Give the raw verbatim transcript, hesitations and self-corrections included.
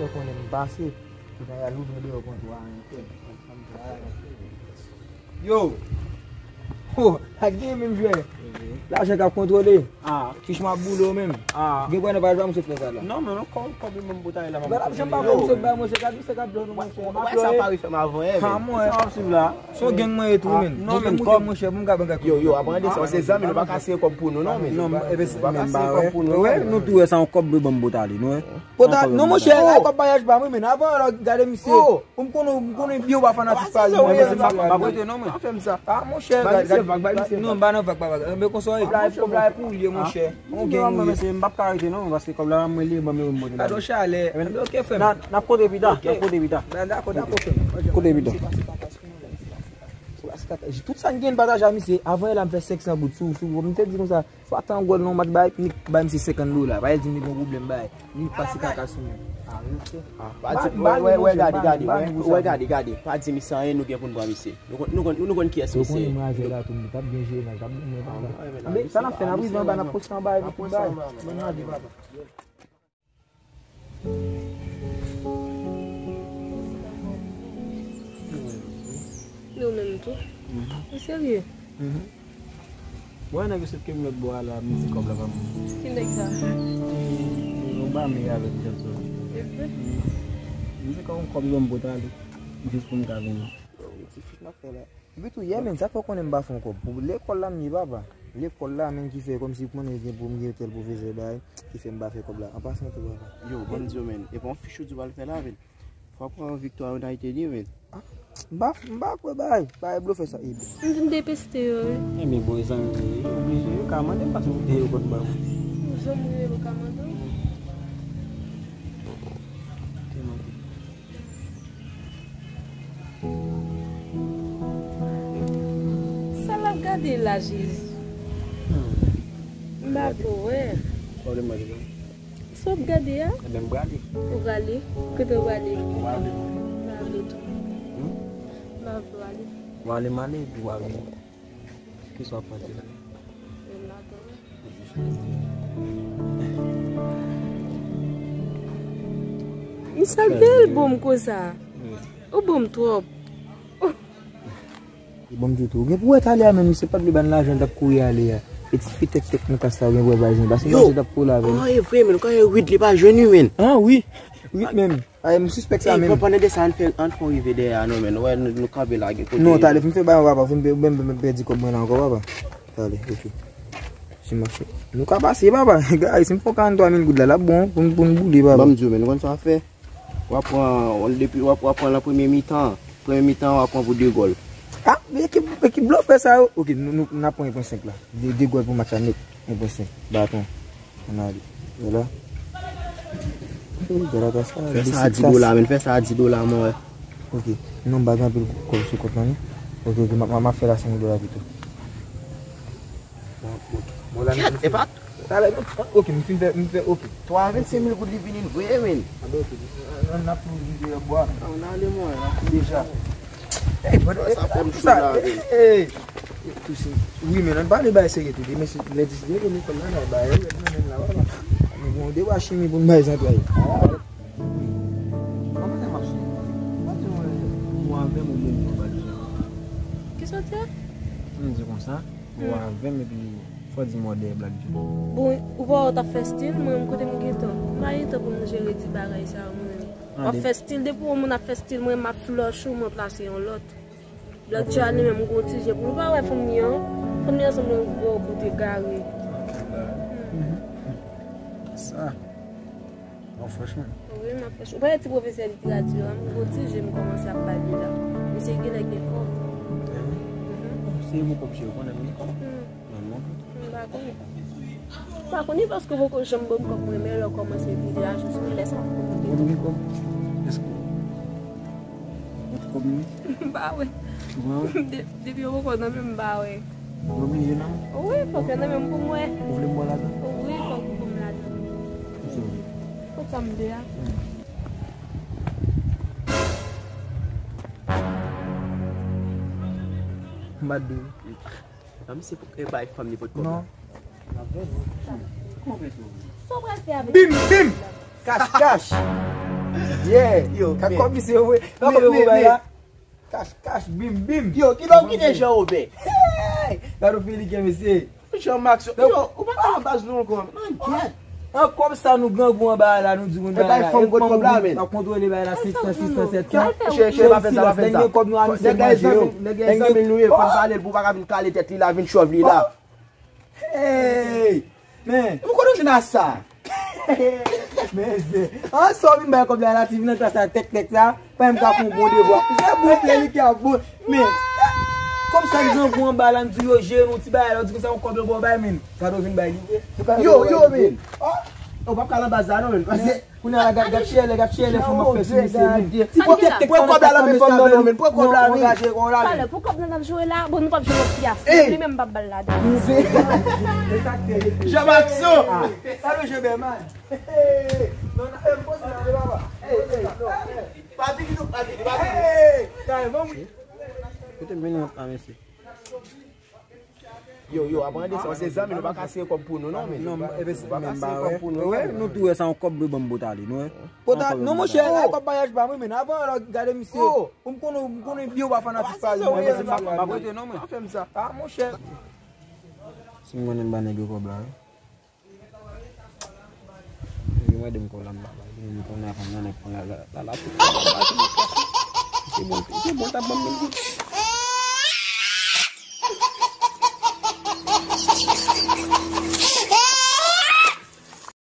Yo konnen m pase. Pou ta y al ouvri deyò kontwa a, anyen fè. Yo! Oh, ak gen menm jwè. Lajan k ap kontwole. Ah. Fich m ap boule w menm. Ah. Gen pwen nan pa jwa, msye fè sa la. Non, men non, kòb, kòb li menm pou ta y la. Ba, la, janm pa fè msye bay mwen se kat, msye kat jwenn mwen, chè. Ou wè sa pa refè m avan yè, men. Sa w ap swiv la. Se yon gang mwen ye tou, men. Non, men kòb, mwen, chè, pou m ka ban kòb. Yo, yo, aprann de sa, se zanmi, nou pa ka sere kòb pou nou, non, men. Non, men, e ben, nou pa ka sere kòb pou nou, non, men. Nou tou wè sa yon kòb ban m pou ta y, nou wè. Pota, non, monchè, ay kòb maryaj pa mwen, men avan lò gade misye. Ou m konnen, m konnen byen ou pa fanatik pa li, men se pa pa prete non, men. Pa fè m sa. Ah, monchè, non, m pa nan vag, pa vag. Men konsa, kòb la, kòb la pou li, monchè. On gen mwen, men se m p ap ka rete non, paske kòb la mwen li ban m yo mwen. Gade chalè. Oke, frè m. N ap kote pita, n ap kote pita. Dakò, dakò, frè m. Kote pita. Tout sa n gen pataje a misye, avan yè la m fè senk san goud sou, sou, m te di konsa, pa tan gòl non, m ap bay, nik bay misye senkant dola, pa el di m li gon pwoblèm bay, li pase kaka sou mwen. Ah, wi, ok. Ah, pa di, wè, wè, wè, gade, gade, wè, wè, gade, gade, pa di misye anyen, nou gen pou n pran misye. Nou konn, nou konn, nou konn kiyès misye ye. Yo konnen mwen avè l la tou, m t ap byen jere nan, t ap byen pran. Men sa n ap fè, n ap rive anba, n ap poste anba epi tout bagay. Bon, n ale, papa. Nou menm tou. Ou serye? Bon, nèg yo sot ke m lòt bò a la, m di kòb la pa mwen. Ki nèg sa? Yon ba me avèk Johnson. M di kòb, kòb yo m pote ale, jis pou m ka vini. Ti fich m ap fè la. Epi tou, yè, men, sa k fè w konnen m pa fè yon kòb. Pou lekòl la m ye, papa. Lekòl la, men, ki fè kòmsi pou mwen gen pou m gen tèl pwofesè bay, ki fè m pa fè kòb la. An pasan tou, papa. Yo, ban m di w, men, e pa yon fich ou di w al fè la, men. Fò w pran Victoire United, wi, men. Ah, m pa, m pa kwè bay, bay blofè sa, e. M vin depeste yo, wi. E, men, bon, zanmi, yo oblije, yo ka mande m, paske m te yo kòb ba mwen. Zanmi yo ka mande w. Te mande. Sa l ap gade la, Jezi? M pa vle wè. Sa w ap gade a? Ebyen, m prale. Ou prale? Kote w prale? M prale. M prale tou. M pa vle wè ale. W ale, m ale, epi w a vini. Kisa w ap panse la? Misye bèl bon m konsa. Ou bon m twòp. Li bon m ditou. Ou gen pou wè talè a menm, misye pa t vle ban lajan, l t ap kouri ale a. E ti fi tèk tèk moukas la, ou gen pou wè pa jwenn. Paske misye t ap kouri avè l. Oh, e vre, men, ou konnen Reed li pa jwenn wi, men. Ah, wi. Reed menm. Ay, m sispèk sa menm. Pandan de sa, ann fè, ann fè yon rive dèyè a non, men. Wè, nou, nou kanpe la, gen kote. Non, talè, fin fè bagay, papa, fin pè-, menm, menm pèdi kòb mwen la ankò, papa. Talè, ok. Si mache. Nou ka pase, papa. Gay, si m fè yon karannntwa mil goud la, l ap bon, pou n, pou n boule, papa. Ban m di w, men, nou konn sa w ap fè? W ap pran, w, depi, w ap, w ap pran nan premye mitan. Premye mitan, w ap pran pou de gòl. Ah, men ekip, ekip blofè sa yo. Ok, nou, nou, n ap pran en pwen senk la. De, de gòl pou match la nèt. En pwen senk. Baton. Ann ale. Vwala. Wi, Galatasaray. Fè sa a dis dola, men fè sa a dis dola, mwen wè. Ok. Non, m pa gen anpil kòb sou kont lan, non. Ok, ok, m a, m a, m a fè l a senk dola pito. Bon, bon. Bon, la, kèt, e pa talè, non, ok, m fin fè, m fè, ok. Twa a vennsenk mil goud li vini vre, men. A, ben, ok. N, n, n ap tou rive bwa. Ann ale, mwen, n ap tou deja. Ey, bro, sa fè m cho la, men. Ey, ey. Tou se, wi, men ann pale bay serye tou. Demen se lendi, se lekòl la, n al bay rèd nan men la, wala. Nou gon de bwa chimi pou n bay zantray. Kòman sa m ap sou? Mwen di mwen, ou avè m ou menm ou pa di. Kisa w di a? M di konsa, ou avè m epi fò di m wè w dèyè Black Joe. Bon, ou pa wè w t ap fè stil, mwen menm kote m gentan. M pa gentan pou m jere ti bagay sa yo, mwen menm. W ap fè stil, depi yon moun ap fè stil, mwen m ap flush ou, mwen plase yon lòt. Black Joe li menm, m gon ti je pou l. Ou pa wè fanmi an? Fanmi an sanble yon gwo bout egare. Sa. Non, franchman. Wi, m ap fè cho. Ou pa wè ti pwofesè literati a, m gon ti je m kòmanse ap bay li la. Misye genlè gen kòb. Se yon kòb, se yo konnen m gen kòb. Non, non. M pa konnen. M pa konnen paske w poko janm ban m kòb mwen, men lè w kòmanse vide ajan sou mwen, lè sa w poko gen kòb. Ou gen kòb? Èske ou gen kòb mwen? M pa wè. Ou pa wè? De-, depi yo poko nan men m, m pa wè. Ou oblije nan men? Wi, fòk yo nan men m pou m wè. Ou vle m ba w lajan? Wi, fòk ou ban m lajan. Kot sa m vle a? M pa di w. Nan misye pou e bay fanm li pot kòb la. Non. Sa w pral fè avèk? Bim, bim! Kach, kach! Yeah. Yo, men. Kòb misye, wi. Nan kòb yo bay la. Kach, kach, bim, bim. Yo, kilè w kite Jean Robert? Hey! Gade w Felike, mesye. Jean Max, yo, ou pa ka nan baz nou ankò. Mangyèt. An kòb sa nou grangou anba la, nou di moun bay la. E bay fanm kot kòb la, men. Ap kontwole bay la, senk san, sis san, sèt san. Chè, chè, pa fè sa, pa fè sa. Nèg gen kòb nou a misye manje yo. Nèg gen zanmi nou ye, fò n pale l pou pa ka vin kale tèt li la, vin chòv li la. Hey! Men. Ou konnen w jwenn a sa? Men se. An sa w vin bay kòb la la, ti vin nan klas la, tèk tèk la, pa menm ka fè yon bon devwa. Se bon, fè li ki ap bon. Men. Kòm sa ki grangou anba la, m di yo jere nou ti bagay la, w di konsa yon kòb yo ba w bay, men. Gade w vin bay li vre. Yo, yo, men. Ou p ap ka nan baz la non, men. Paske Kounye a la, gad, gad chèlè, gad chèlè fanm ap fè sou misye, men. Ti pran kòb la nan men fanm nan non, men. Pran kòb la, men. Talè, pou kòb nan ap jwe la, bon, nou p ap jwe nan ti afè. Li menm m p ap ba l ladan. Jean Maxo. Talè, Jean Berman. Non, non, eh, poze nan papa. Pa vini, non, pa vini, pa vini. Talè, bon, wi. Kote m vin wont la, mesye? Yo, yo, ap rande sa, se zanmi, nou pa ka sere kòb pou nou, non, men. Non, e ben, nou pa ka sere kòb pou nou, non, men. Nou tou wè sa, yon kòb li ban m Botale, nou wè. Botale, non, monchè, la kòb pa yaj pa mwen, men. Avan, alò, gade misye. Ou m konnen, m konnen byen ou pa fanatik Paris, men, men se pa, m ap rete, non, men. Pa fè m sa. Ah, monchè. Si m konnen m ba nèg yo kòb la, wi. Yo mande m kòb la, m pa bay. M konnen avan nan nèg pran la, la, la, la, tout kòb la, la, tout kòb. Se bon, se bon, t ap ban m mil goud.